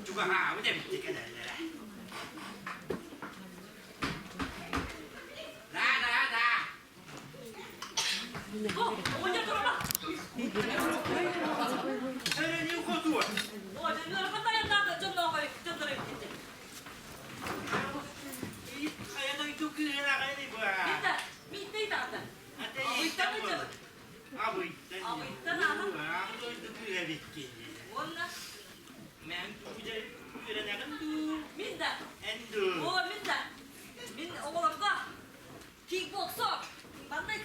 Чугаһаабыт эбит кэлэллэрэ. Да, да, да. Эрэни хотуо. Хайа дойду кыыһыраҕай бу. Абыйтан. Аҕа дойду кыыһа эбиккин. Мэн үөрэнэҕин дуу? Мин да. Эн дуу? О, мин да. Мин оҕолорго кикбоксер маннык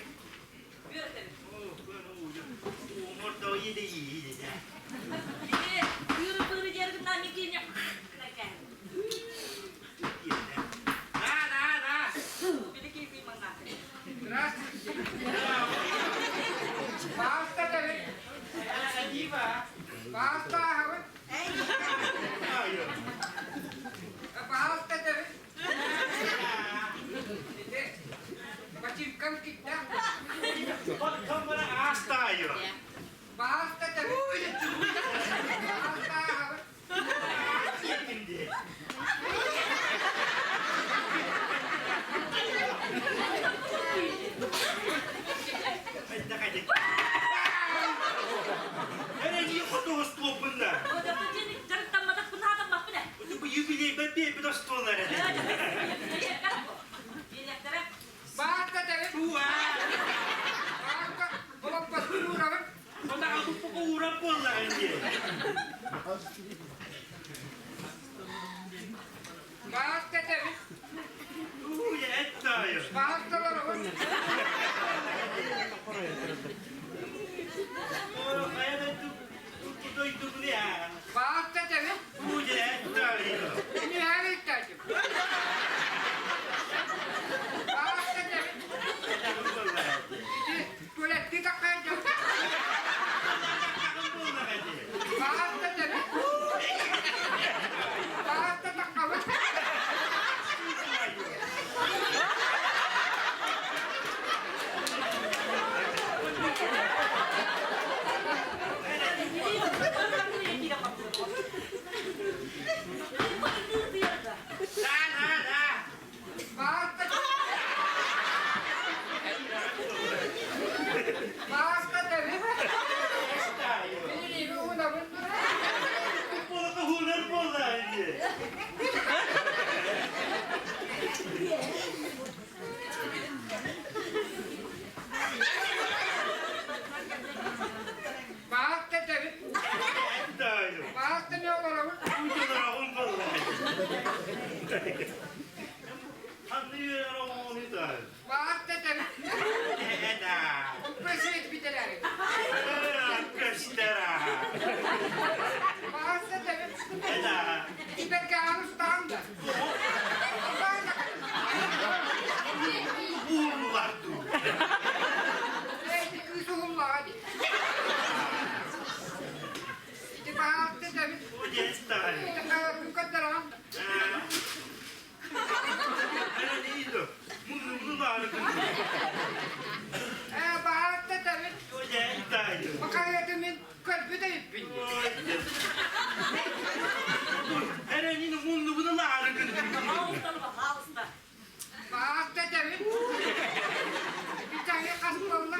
үөрэтэбин. Кини тыыры-тыыры диэри гына мин киинэ Били маҥнааты. Здравствуйте. Пааста кэлин. Пааста аһабыт. Пааста кэлин. Бачыыккам киттэ. Пааста кэлин. Пааста аһабыт. Пааста кэлин. Пааста олоппоспун уурабын. Пааста кэлин. Паасталарыбын. Пааста кэлин. Миһээри иттаачым. Пааста кэлин. Ити туалетты таккайдым. Пааста кэлин. Пааста таккабын. Пааста Пааста кэлин. Мин уунабын. Пааста кэлин. Пааста не олоробун. Пааста кэлин. Көсүөт бүтэрээри. Пааста кэлин. Ибергааны устаҕын да. Ити кыыс уһуллаҕа дии. Ити пааста кэлин. Ити хайатын көрдөрөҕүн да. Ээ, баһаатта этэбин. Бакарыаты мин көрбүт эбиппин. Баһаатта этэбин. Ити хас буолла?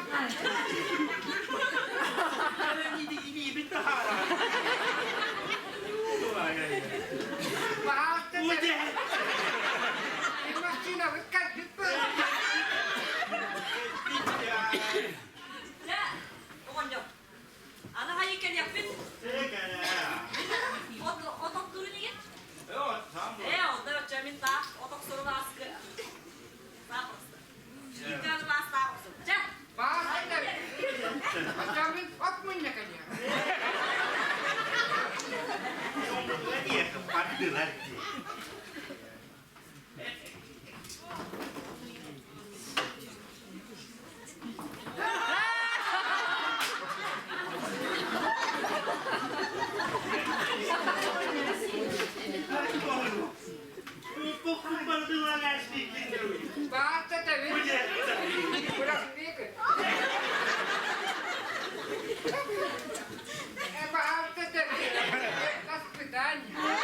Баһаатта этэбин. Массыынабыт кэлбит Дьэ, оҕонньор, аны хайы кэлиэхпит? От от оттуурун игин? Ээ, онно оччо мин таах от охсорун ааскы. Таах охсор. Икки лаас таах охсор. Чэ! Баһаатта этэбин. Оччо от мунньа кэлиэ. Баһаатта этэбин. Бырастыы Баһаатта этэбин. Свидания.